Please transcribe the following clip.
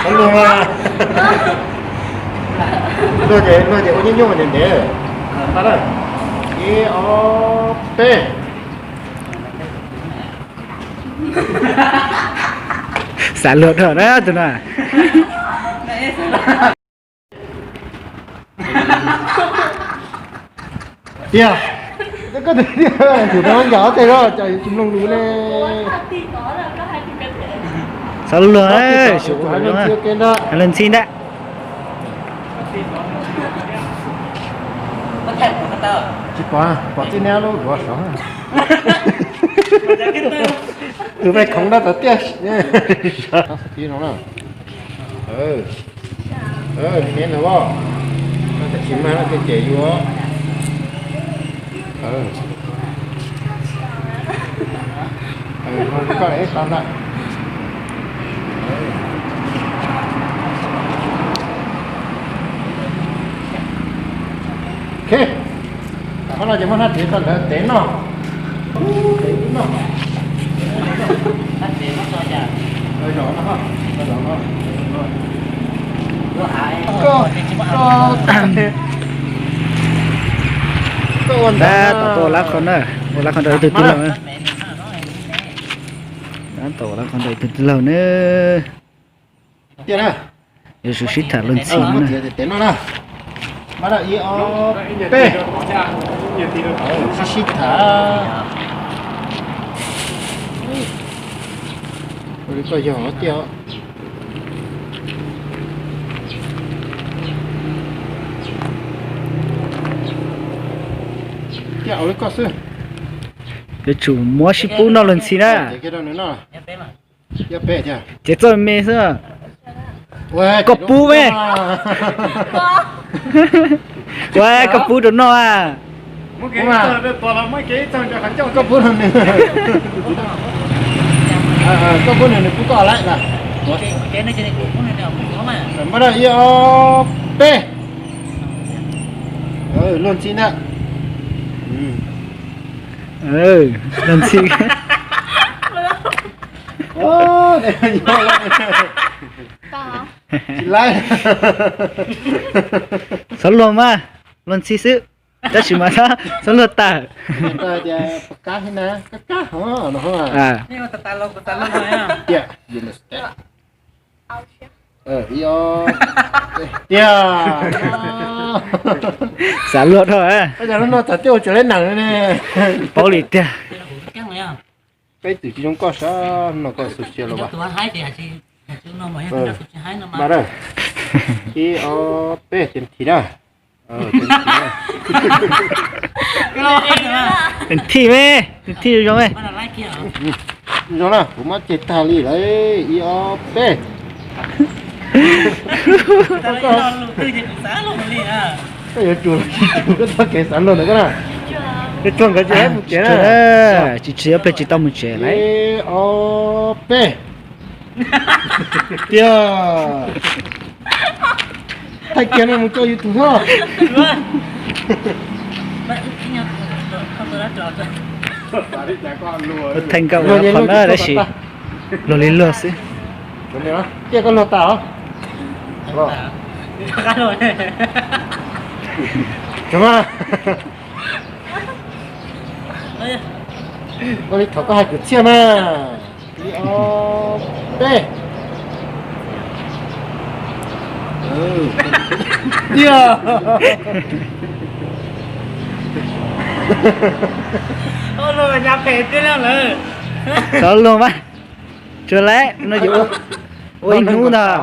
Xav luag, luag ces, luag ces ua nyuaj nyuaj ntev ntev. Ib ob peb. Xav luag dhau na tus no. Tiag, koj tiag, tus no yog tej zaum cas tsis mloog lus ne. Xav luag, hais lus ntxhi ntag. Tsis pom, pom tib neb lub duav saud. Tus peb khoov dab tod tiaj. Ib no na. Neb no, tab sis mag no ces ces yuav, koj ib tau ntag. Ok, qhov no ces muab hnab tiv rau lawv tev noj. Tev noj. Tab tom ua lab qhov na, ua lab qhov nrog ib tug tij laug na. Tab tom ua lab qhov nrog ib tug tij laug na. Tiag na. Yuav tsum sib tham luag ntxhi na. Ib ob peb. Sib sib tham. Ua li koj yog tiag. Tiag, ua li koj xwb. Yuav tsum muab sib pub noj luag ntxhi na. Ces txoj me xwb. Koj pub me. Ua koj pub rau noj a. Koj pub rau nws, koj pub nws, nws pub koj lawm na. Muab rau ib ob peb. Luag ntxhi ntag. Luag ntxhi. Tsis laib. Txhob luag mas, luag ntxhi xwb. Tab sis mas txhob luag tawm. Tiag. Xav luag dhau. Paub li tiag. Peb twb tsis zoo koj sab no koj xu sia los as. Ib ob peb, ces thim na. Ces thim me, ces thim zoo me. Zoo na, kuv muab ceg tag li lawm. Ib ob peb. Koj yuav tsuas los tsis tsuas, koj txoj kev xav luag ntawd koj na. Koj tsuag nkawd tsis laib mus tsev na. Tsis tsis ob peb tsis tau mus tsev lawm. Ib ob peb. Tiag. Thaij kiag no mus tso YouTube os. Thaij nkauj ua qhov na tab sis luag li luag xwb. Tiag, koj luag tas os. Ua li thaum koj hais kwv txhiaj mas. Ib ob peb. Tiag. Txhob luag mas. Tsuag lawm no ces ua ib hnub ntag.